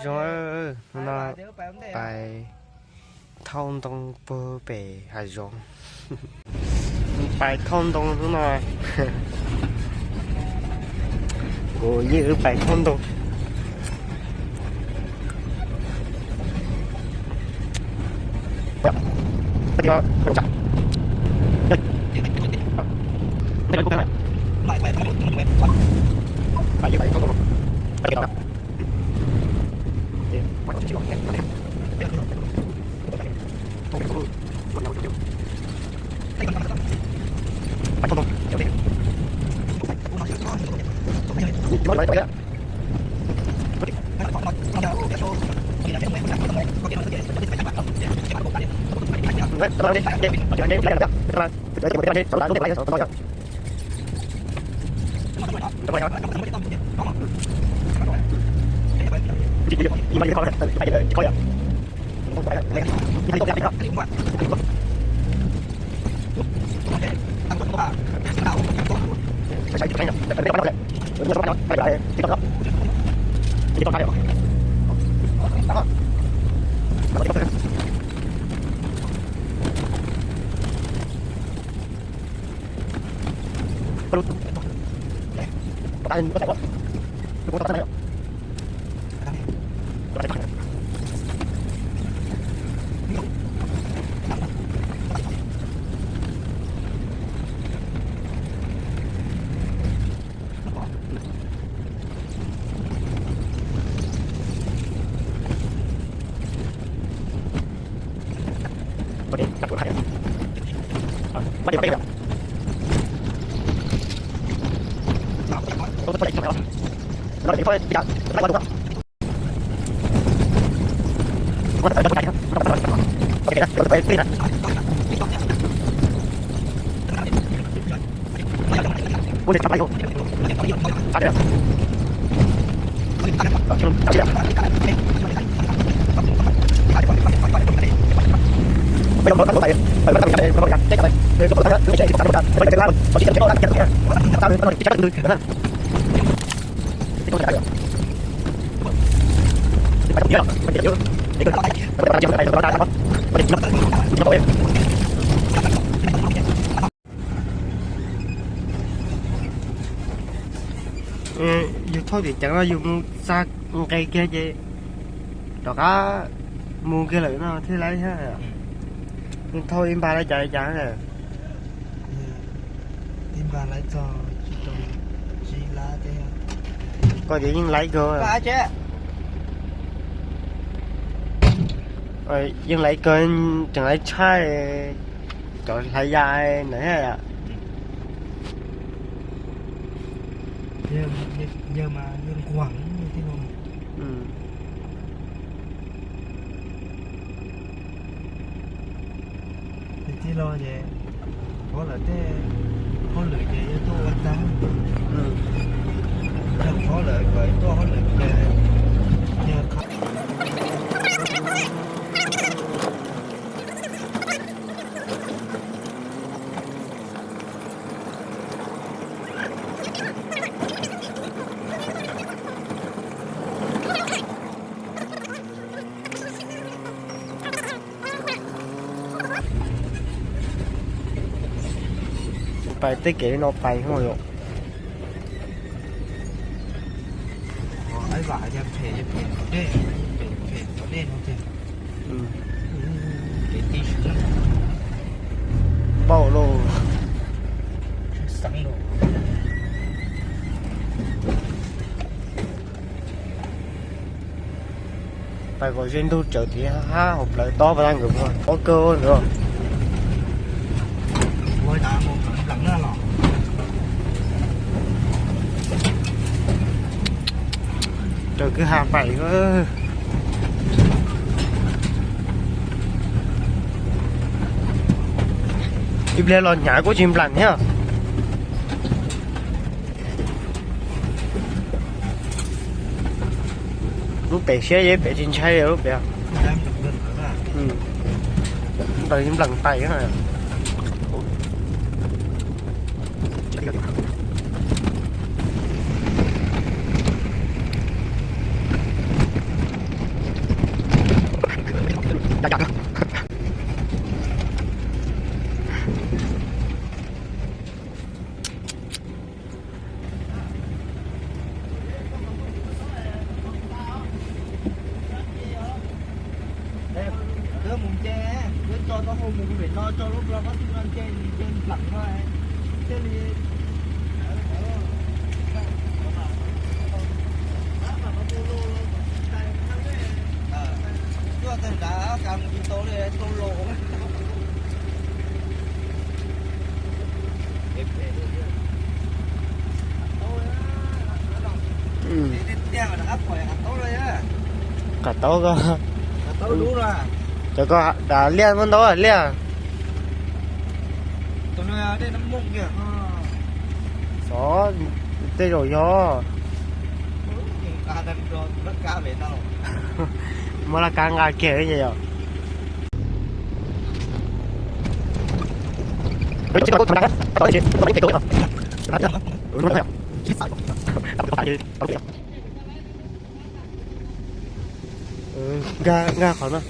Zoo, hnub no pais thauj ntoo puag pem hav zoov. Pais thauj ntoo hnub no. Kuv yeej wb pais thauj ntoo. Yus thauj tim ceev no yus mus xa nqe kiag ces rov qab mus kiag lawm no thiaj laib thiab. Yus thauj ib npa laib cas li cas na. Ib npa laib txog tsis tau, tsis laib thiab. Koj ces yeej laib kawg. Yeej laib kawg, tseem laib tshaj cov hlais yas ntawd thiab. Yawg mas yawg nquag thiab no. Ces tij laug ces, qhov lawm tej hauj lwm ces yawg tuaj ua tag. Yog qhov lawm kom tuaj hauj lwm ces yawg qhov Pais tej kev no pais ho yom. Npauj lauj. Pais kom ze ntug tsawv thiab hab hauv plawv tob pas tag nkawd pob kawg ntawd. Raws kwj ha pais. Ib pliag los hnyav kuj tsis nplam thiab. Lub pem siab ces pem tsis ntshai lub pem. Nplam nplam pais. Wb mus nce, wb tso taub hau mus pem no, tso lub plo pob tw no nce, nce nplaim no thiaj li. Tuaj tag nrad kas mus tsis tau li, tau los. Qab taub ko, cov ko dav liaj muab ntaub liaj. Xyov, tej zaum yog muab laj kab nqa kiag yom. Nkag, nkag qhov no.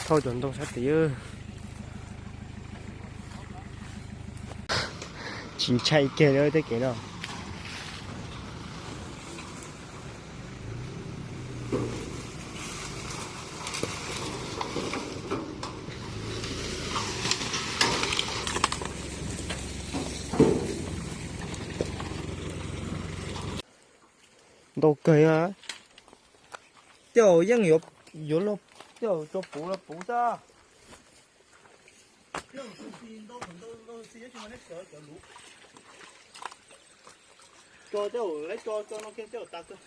Thauj cov ntoo sab tid. Tsis ntshai kiag li tej kev no. Ntau kawg. Tej zaum yeej yuav, yuav luag, tej zaum tso puv los puv xwb. Tso tej zaum lawv tso tso no kiag tej zaum tas kawg.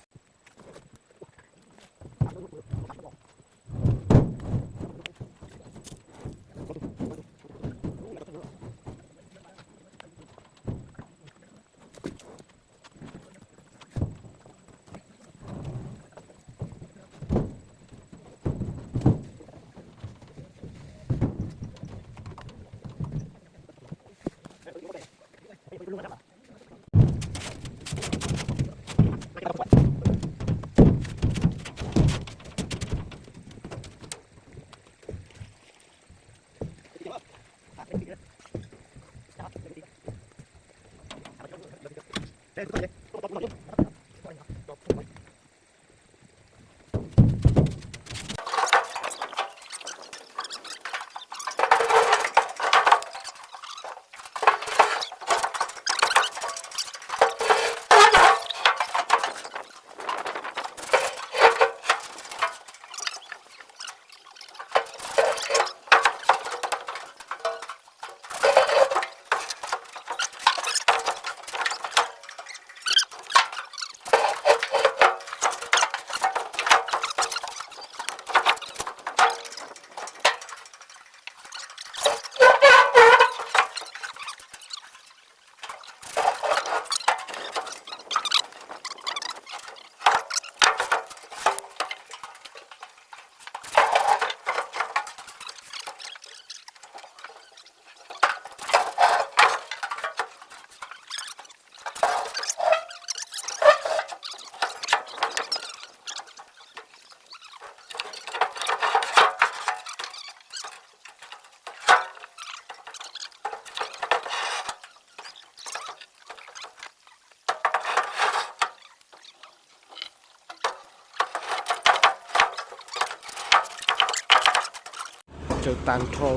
Tsawv tag nrho.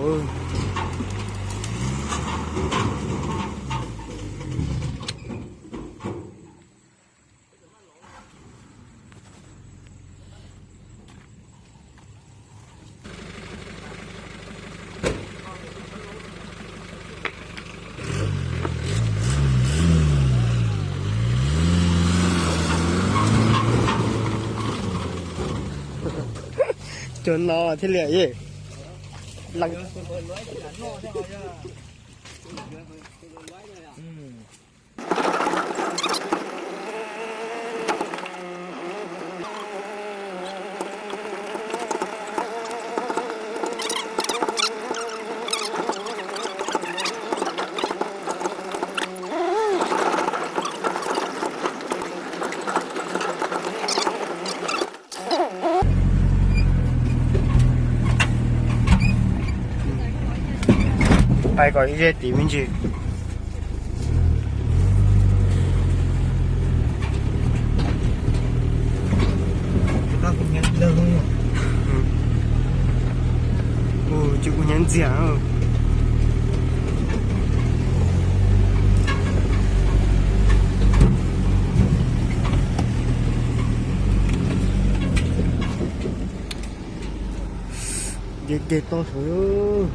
Cov no thiaj li lees. Hais kom ib zej tiv me ntsis. Tsis kuv nyiav ntxiag. Dej dej toj saud.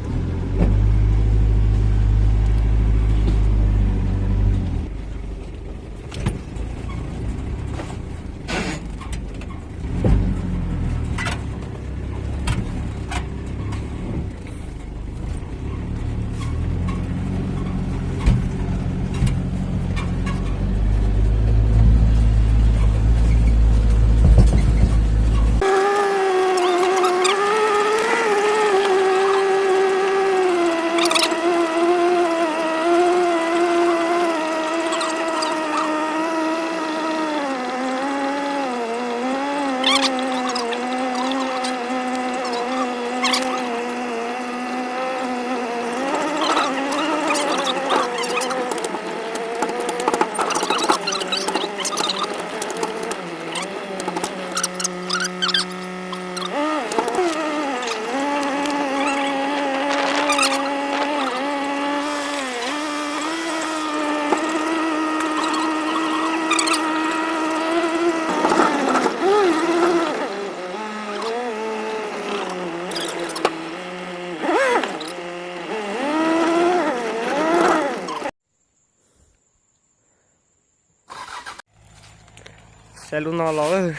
Saib lub no los.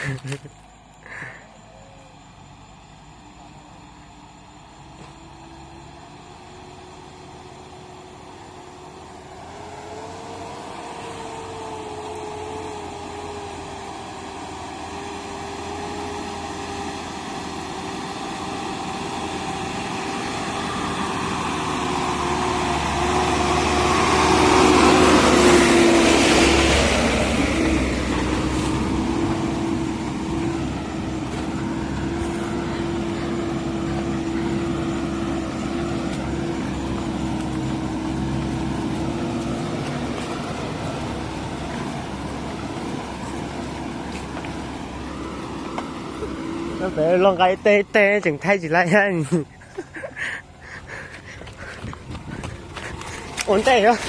Peb los nqa ib teg ib teg tseem thaij tsis laib. Ua ntej os.